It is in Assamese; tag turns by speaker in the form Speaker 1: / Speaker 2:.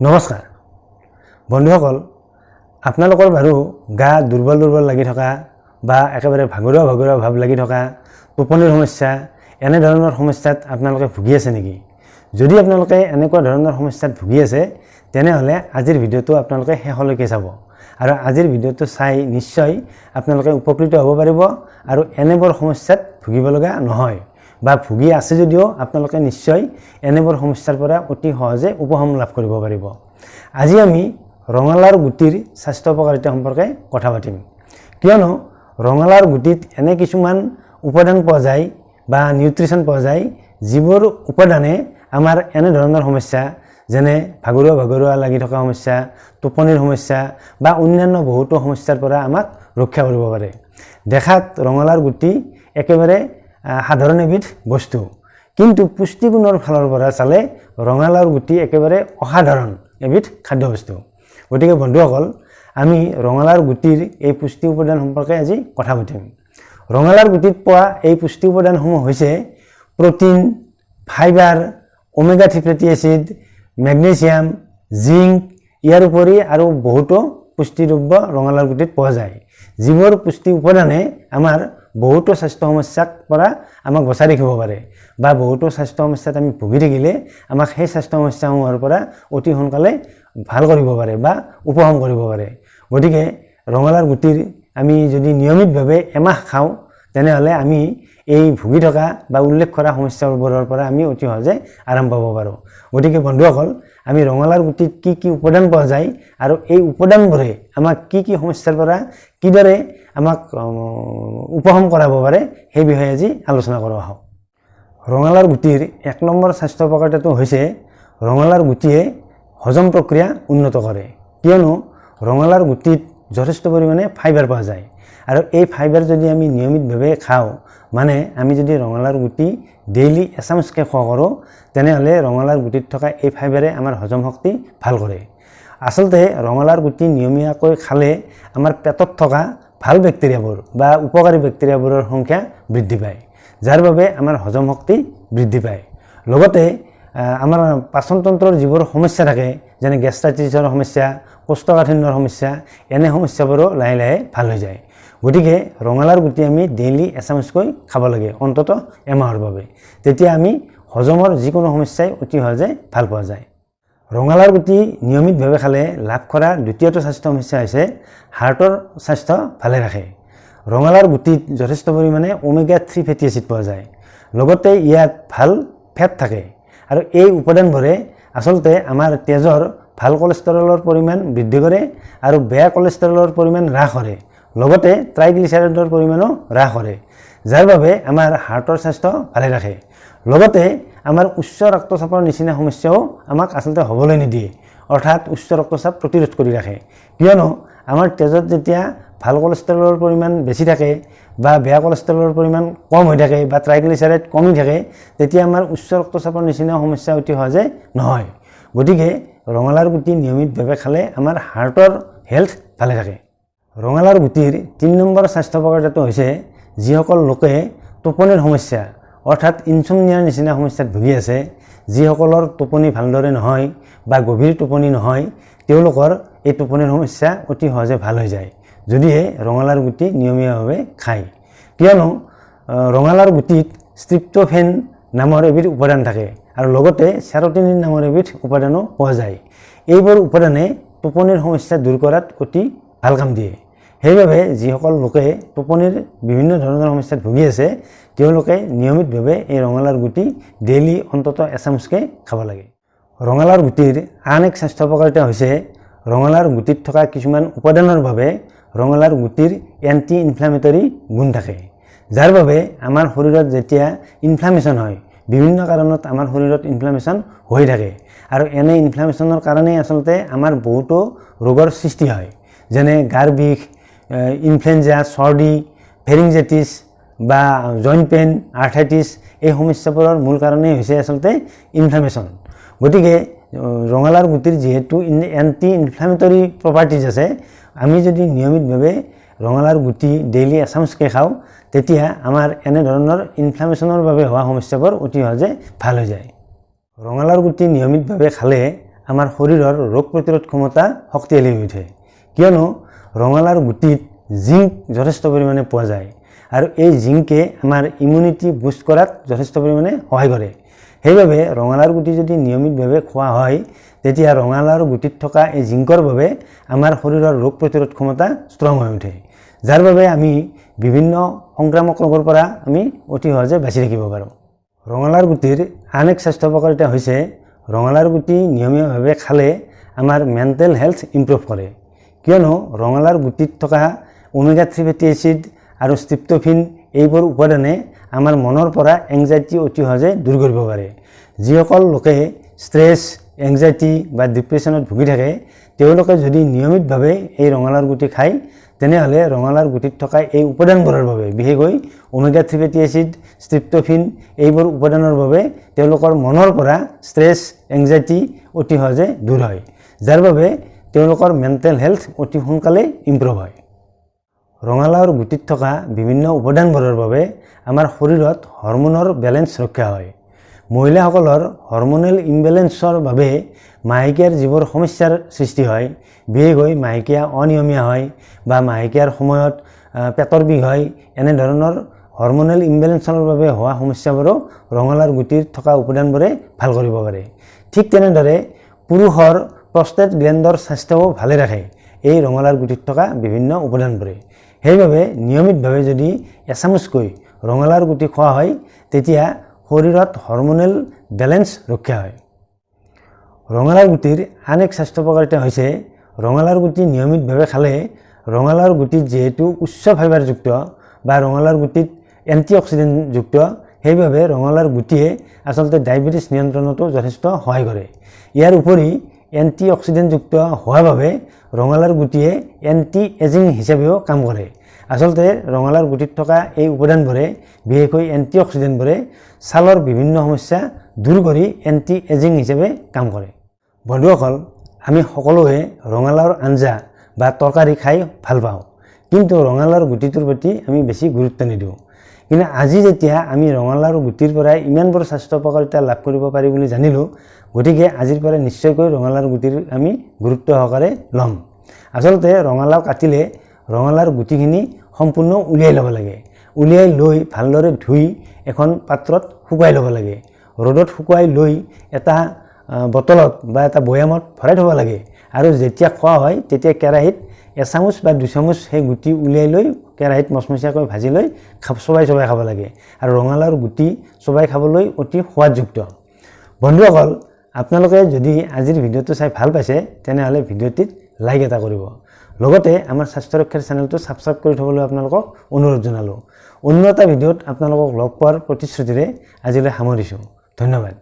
Speaker 1: নমস্কাৰ বন্ধুসকল, আপোনালোকৰ বাৰু গা দুৰ্বল দুৰ্বল লাগি থকা বা একেবাৰে ভাগৰুৱা ভাগৰুৱা ভাৱ লাগি থকা, টোপনিৰ সমস্যা, এনেধৰণৰ সমস্যাত আপোনালোকে ভুগি আছে নেকি? যদি আপোনালোকে এনেকুৱা ধৰণৰ সমস্যাত ভুগি আছে, তেনেহ'লে আজিৰ ভিডিঅ'টো আপোনালোকে শেষলৈকে চাব আৰু আজিৰ ভিডিঅ'টো চাই নিশ্চয় আপোনালোকে উপকৃত হ'ব পাৰিব আৰু এনেবোৰ সমস্যাত ভুগিব লগা নহয় বা ভুগি আছে যদিও আপোনালোকে নিশ্চয় এনেবোৰ সমস্যাৰ পৰা অতি সহজে উপশম লাভ কৰিব পাৰিব। আজি আমি ৰঙালাওৰ গুটিৰ স্বাস্থ্য উপকাৰিতা সম্পৰ্কে কথা পাতিম, কিয়নো ৰঙালাওৰ গুটিত এনে কিছুমান উপাদান পোৱা যায় বা নিউট্ৰিশ্যন পোৱা যায়, যিবোৰ উপাদানে আমাৰ এনেধৰণৰ সমস্যা, যেনে ভাগৰুৱা ভাগৰুৱা লাগি থকা সমস্যা, টোপনিৰ সমস্যা বা অন্যান্য বহুতো সমস্যাৰ পৰা আমাক ৰক্ষা কৰিব পাৰে। দেখাত ৰঙালাওৰ গুটি একেবাৰে সাধাৰণ এবিধ বস্তু, কিন্তু পুষ্টিগুণৰ ফালৰ পৰা চালে ৰঙালাওৰ গুটি একেবাৰে অসাধাৰণ এবিধ খাদ্যবস্তু। গতিকে বন্ধুসকল, আমি ৰঙালাওৰ গুটিৰ এই পুষ্টি উপাদান সম্পৰ্কে আজি কথা পাতিম। ৰঙালাওৰ গুটিত পোৱা এই পুষ্টি উপাদানসমূহ হৈছে protein, fibre, omega 3 fatty acid, magnesium, zinc, ইয়াৰ উপৰি আৰু বহুতো পুষ্টিদ্ৰব্য ৰঙালাওৰ গুটিত পোৱা যায়, যিবোৰ পুষ্টি উপাদানে আমাৰ বহুতো স্বাস্থ্য সমস্যাৰ পৰা আমাক বচাই ৰাখিব পাৰে বা বহুতো স্বাস্থ্য সমস্যাত আমি ভুগি থাকিলে আমাক সেই স্বাস্থ্য সমস্যাসমূহৰ পৰা অতি সোনকালে ভাল কৰিব পাৰে বা উপশম কৰিব পাৰে। গতিকে ৰঙালাওৰ গুটিৰ আমি যদি নিয়মিতভাৱে এমাহ খাওঁ, তেনেহ'লে আমি এই ভুগি থকা বা উল্লেখ কৰা সমস্যাবোৰৰ পৰা আমি অতি সহজে আৰাম পাব পাৰোঁ। গতিকে বন্ধুসকল, আমি ৰঙালাওৰ গুটিত কি কি উপাদান পোৱা যায় আৰু এই উপাদানবোৰে আমাক কি কি সমস্যাৰ পৰা কিদৰে আমাক উপশম কৰাব পাৰে, সেই বিষয়ে আজি আলোচনা কৰোঁ আহক। ৰঙালাওৰ গুটিৰ 1 নম্বৰ স্বাস্থ্য উপকাৰিতাটো হৈছে ৰঙালাওৰ গুটিয়ে হজম প্ৰক্ৰিয়া উন্নত কৰে, কিয়নো ৰঙালাওৰ গুটিত যথেষ্ট পৰিমাণে ফাইবাৰ পোৱা যায় আৰু এই ফাইবাৰ যদি আমি নিয়মিতভাৱে খাওঁ, মানে আমি যদি ৰঙালাওৰ গুটি ডেইলি এচামুচকৈ খোৱা কৰোঁ, তেনেহ'লে ৰঙালাওৰ গুটিত থকা এই ফাইবাৰে আমাৰ হজম শক্তি ভাল কৰে। আচলতে ৰঙালাওৰ গুটি নিয়মীয়াকৈ খালে আমাৰ পেটত থকা ভাল বেক্টেৰিয়াবোৰ বা উপকাৰী বেক্টেৰিয়াবোৰৰ সংখ্যা বৃদ্ধি পায়, যাৰ বাবে আমাৰ হজম শক্তি বৃদ্ধি পায়। লগতে আমাৰ পাচনতন্ত্ৰৰ যিবোৰ সমস্যা থাকে, যেনে গেষ্ট্ৰাইটিছৰ সমস্যা, কোষ্ঠকাঠিন্যৰ সমস্যা, এনে সমস্যাবোৰো লাহে লাহে ভাল হৈ যায়। গতিকে ৰঙালাওৰ গুটি আমি ডেইলি এচামুচকৈ খাব লাগে অন্ততঃ এমাহৰ বাবে। তেতিয়া আমি হজমৰ যিকোনো সমস্যাই অতি সহজে ভাল পোৱা যায়। ৰঙালাওৰ গুটি নিয়মিতভাৱে খালে লাভ কৰা দ্বিতীয়টো স্বাস্থ্য সমস্যা হৈছে হাৰ্টৰ স্বাস্থ্য ভালে ৰাখে। ৰঙালাওৰ গুটিত যথেষ্ট পৰিমাণে ওমেগা 3 ফেটি এচিড পোৱা যায়, লগতে ইয়াত ভাল ফেট থাকে আৰু এই উপাদানবোৰে আচলতে আমাৰ তেজৰ ভাল কলেষ্ট্ৰলৰ পৰিমাণ বৃদ্ধি কৰে আৰু বেয়া কলেষ্ট্ৰলৰ পৰিমাণ হ্ৰাস কৰে, লগতে ট্ৰাইগ্লিচাৰাইডৰ পৰিমাণো হ্ৰাস কৰে, যাৰ বাবে আমাৰ হাৰ্টৰ স্বাস্থ্য ভালে ৰাখে। লগতে আমাৰ উচ্চ ৰক্তচাপৰ নিচিনা সমস্যাও আমাক আচলতে হ'বলৈ নিদিয়ে, অৰ্থাৎ উচ্চ ৰক্তচাপ প্ৰতিৰোধ কৰি ৰাখে, কিয়নো আমাৰ তেজত যেতিয়া ভাল কলেষ্ট্ৰলৰ পৰিমাণ বেছি থাকে বা বেয়া কলেষ্ট্ৰলৰ পৰিমাণ কম হৈ থাকে বা ট্ৰাইগ্লিচাৰাইড কমি থাকে, তেতিয়া আমাৰ উচ্চ ৰক্তচাপৰ নিচিনা সমস্যা অতি সহজে নহয়। গতিকে ৰঙালাওৰ গুটি নিয়মিতভাৱে খালে আমাৰ হাৰ্টৰ হেল্থ ভালে থাকে। ৰঙালাওৰ গুটিৰ 3 নম্বৰ স্বাস্থ্য উপকাৰিতাটো হৈছে যিসকল লোকে টোপনিৰ সমস্যা, অৰ্থাৎ ইনচমনিয়াৰ নিচিনা সমস্যাত ভুগি আছে, যিসকলৰ টোপনি ভালদৰে নহয় বা গভীৰ টোপনি নহয়, তেওঁলোকৰ এই টোপনিৰ সমস্যা অতি সহজে ভাল হৈ যায় যদিহে ৰঙালাওৰ গুটি নিয়মীয়াভাৱে খায়, কিয়নো ৰঙালাওৰ গুটিত ট্ৰিপ্টোফেন নামৰ এবিধ উপাদান থাকে আৰু লগতে চেৰ'টনিন নামৰ এবিধ উপাদানো পোৱা যায়। এইবোৰ উপাদানে টোপনিৰ সমস্যা দূৰ কৰাত অতি ভাল কাম দিয়ে। সেইবাবে যিসকল লোকে টোপনিৰ বিভিন্ন ধৰণৰ সমস্যাত ভুগি আছে, তেওঁলোকে নিয়মিতভাৱে এই ৰঙালাওৰ গুটি ডেইলি অন্ততঃ এচামুচকৈ খাব লাগে। ৰঙালাওৰ গুটিৰ আন এক স্বাস্থ্য উপকাৰিতা হৈছে ৰঙালাওৰ গুটিত থকা কিছুমান উপাদানৰ বাবে ৰঙালাওৰ গুটিৰ এণ্টি ইনফ্লামেটৰী গুণ থাকে, যাৰ বাবে আমাৰ শৰীৰত যেতিয়া ইনফ্লামেশ্যন হয়, বিভিন্ন কাৰণত আমাৰ শৰীৰত ইনফ্লামেশ্যন হৈ থাকে আৰু এনে ইনফ্লামেশ্যনৰ কাৰণেই আচলতে আমাৰ বহুতো ৰোগৰ সৃষ্টি হয়, যেনে গাৰ বিষ, ইনফ্লুৱেঞ্জা, চৰ্দি, ফেৰিংজাইটিছ বা জইণ্ট পেইন, আৰ্থ্ৰাইটিছ, এই সমস্যাবোৰৰ মূল কাৰণেই হৈছে আচলতে ইনফ্লামেশ্যন। গতিকে ৰঙালাওৰ গুটিৰ যিহেতু এণ্টি ইনফ্লামেটৰী প্ৰপাৰ্টিজ আছে, আমি যদি নিয়মিতভাৱে ৰঙালাওৰ গুটি ডেইলি এচামুচকৈ খাওঁ, তেতিয়া আমাৰ এনেধৰণৰ ইনফ্লামেশ্যনৰ বাবে হোৱা সমস্যাবোৰ অতি সহজে ভাল হৈ যায়। ৰঙালাওৰ গুটি নিয়মিতভাৱে খালে আমাৰ শৰীৰৰ ৰোগ প্ৰতিৰোধ ক্ষমতা শক্তিশালী হৈ উঠে। কিয়নো ৰঙালাওৰ গুটিত জিংক যথেষ্ট পৰিমাণে পোৱা যায় আৰু এই জিংকে আমাৰ ইমিউনিটি বুষ্ট কৰাত যথেষ্ট পৰিমাণে সহায় কৰে। সেইবাবে ৰঙালাওৰ গুটি যদি নিয়মিতভাৱে খোৱা হয়, তেতিয়া ৰঙালাওৰ গুটিত থকা এই জিংকৰ বাবে আমাৰ শৰীৰৰ ৰোগ প্ৰতিৰোধ ক্ষমতা ষ্ট্ৰং হৈ উঠে, যাৰ বাবে আমি বিভিন্ন সংক্ৰামক ৰোগৰ পৰা আমি অতি সহজে বাচি থাকিব পাৰোঁ। ৰঙালাওৰ গুটিৰ আন এক স্বাস্থ্য উপকাৰিতা হৈছে ৰঙালাওৰ গুটি নিয়মীয়াভাৱে খালে আমাৰ মেণ্টেল হেল্থ ইম্প্ৰুভ কৰে। কিয়নো ৰঙালাওৰ গুটিত থকা ওমেগা 3 ফেটি এচিড আৰু ষ্ট্ৰিপ্টোফিন এইবোৰ উপাদানে আমাৰ মনৰ পৰা এংজাইটি অতি সহজে দূৰ কৰিব পাৰে। যিসকল লোকে ষ্ট্ৰেছ, এংজাইটি বা ডিপ্ৰেশ্যনত ভুগি থাকে, তেওঁলোকে যদি নিয়মিতভাৱে এই ৰঙালাওৰ গুটি খায়, তেনেহ'লে ৰঙালাওৰ গুটিত থকা এই উপাদানবোৰৰ বাবে, বিশেষকৈ ওমেগা 3 ফেটি এচিড, ষ্ট্ৰিপ্টোফিন এইবোৰ উপাদানৰ বাবে তেওঁলোকৰ মনৰ পৰা ষ্ট্ৰেছ, এংজাইটি অতি সহজে দূৰ হয়, যাৰ বাবে তেওঁলোকৰ মেণ্টেল হেল্থ অতি সোনকালে ইম্প্ৰুভ হয়। ৰঙালাওৰ গুটিত থকা বিভিন্ন উপাদানবোৰৰ বাবে আমাৰ শৰীৰত হৰম'নৰ বেলেঞ্চ ৰক্ষা হয়। মহিলাসকলৰ হৰম'নেল ইমবেলেঞ্চৰ বাবে মাহেকীয়াৰ যিবোৰ সমস্যাৰ সৃষ্টি হয়, বিশেষকৈ মাহেকীয়া অনিয়মীয়া হয় বা মাহেকীয়াৰ সময়ত পেটৰ বিষ হয়, এনেধৰণৰ হৰম'নেল ইমবেলেঞ্চৰ বাবে হোৱা সমস্যাবোৰো ৰঙালাওৰ গুটিত থকা উপাদানবোৰে ভাল কৰিব পাৰে। ঠিক তেনেদৰে পুৰুষৰ প্ৰষ্টেট গ্লেণ্ডৰ স্বাস্থ্যও ভালে ৰাখে এই ৰঙালাওৰ গুটিত থকা বিভিন্ন উপাদানবোৰে। সেইবাবে নিয়মিতভাৱে যদি এচামুচকৈ ৰঙালাওৰ গুটি খোৱা হয়, তেতিয়া শৰীৰত হৰম'নেল বেলেঞ্চ ৰক্ষা হয়। ৰঙালাওৰ গুটিৰ আন এক স্বাস্থ্য উপকাৰিতা হৈছে ৰঙালাওৰ গুটি নিয়মিতভাৱে খালে ৰঙালাওৰ গুটিত যিহেতু উচ্চ ফাইবাৰযুক্ত বা ৰঙালাওৰ গুটিত এণ্টি অক্সিডেণ্টযুক্ত, সেইবাবে ৰঙালাওৰ গুটিয়ে আচলতে ডায়েবেটিছ নিয়ন্ত্ৰণতো যথেষ্ট সহায় কৰে। ইয়াৰ উপৰি এণ্টি অক্সিডেণ্টযুক্ত হোৱাৰ বাবে ৰঙালাওৰ গুটিয়ে এণ্টি এজিং হিচাপেও কাম কৰে। আচলতে ৰঙালাওৰ গুটিত থকা এই উপাদানবোৰে, বিশেষকৈ এণ্টি অক্সিডেণ্টবোৰে ছালৰ বিভিন্ন সমস্যা দূৰ কৰি এণ্টি এজিং হিচাপে কাম কৰে। বন্ধুসকল, আমি সকলোৱে ৰঙালাওৰ আঞ্জা বা তৰকাৰী খাই ভাল পাওঁ, কিন্তু ৰঙালাওৰ গুটিটোৰ প্ৰতি আমি বেছি গুৰুত্ব নিদিওঁ। কিন্তু আজি যেতিয়া আমি ৰঙালাওৰ গুটিৰ পৰাই ইমানবোৰ স্বাস্থ্য উপকাৰিতা লাভ কৰিব পাৰি বুলি জানিলোঁ, গতিকে আজিৰ পৰা নিশ্চয়কৈ ৰঙালাওৰ গুটিৰ আমি গুৰুত্ব সহকাৰে ল'ম। আচলতে ৰঙালাও কাটিলে ৰঙালাওৰ গুটিখিনি সম্পূৰ্ণ উলিয়াই ল'ব লাগে। উলিয়াই লৈ ভালদৰে ধুই এখন পাত্ৰত শুকুৱাই ল'ব লাগে। ৰ'দত শুকুৱাই লৈ এটা বটলত বা এটা বৈয়ামত ভৰাই থ'ব লাগে আৰু যেতিয়া খোৱা হয়, তেতিয়া কেৰাহীত এচামুচ বা 2 চামুচ সেই গুটি উলিয়াই লৈ কেৰাহীত মচমচীয়াকৈ ভাজি লৈ চোবাই চোবাই খাব লাগে। আৰু ৰঙালাওৰ গুটি চোবাই খাবলৈ অতি সোৱাদযুক্ত। বন্ধুসকল, আপোনালোকে যদি আজিৰ ভিডিঅ'টো চাই ভাল পাইছে, তেনেহ'লে ভিডিঅ'টিত লাইক এটা কৰিব। লগতে আমাৰ স্বাস্থ্য ৰক্ষাৰ চেনেলটো ছাবস্ক্ৰাইব কৰি থ'বলৈ আপোনালোকক অনুৰোধ জনালোঁ। অন্য এটা ভিডিঅ'ত আপোনালোকক লগ পোৱাৰ প্ৰতিশ্ৰুতিৰে আজিলৈ সামৰিছোঁ। ধন্যবাদ।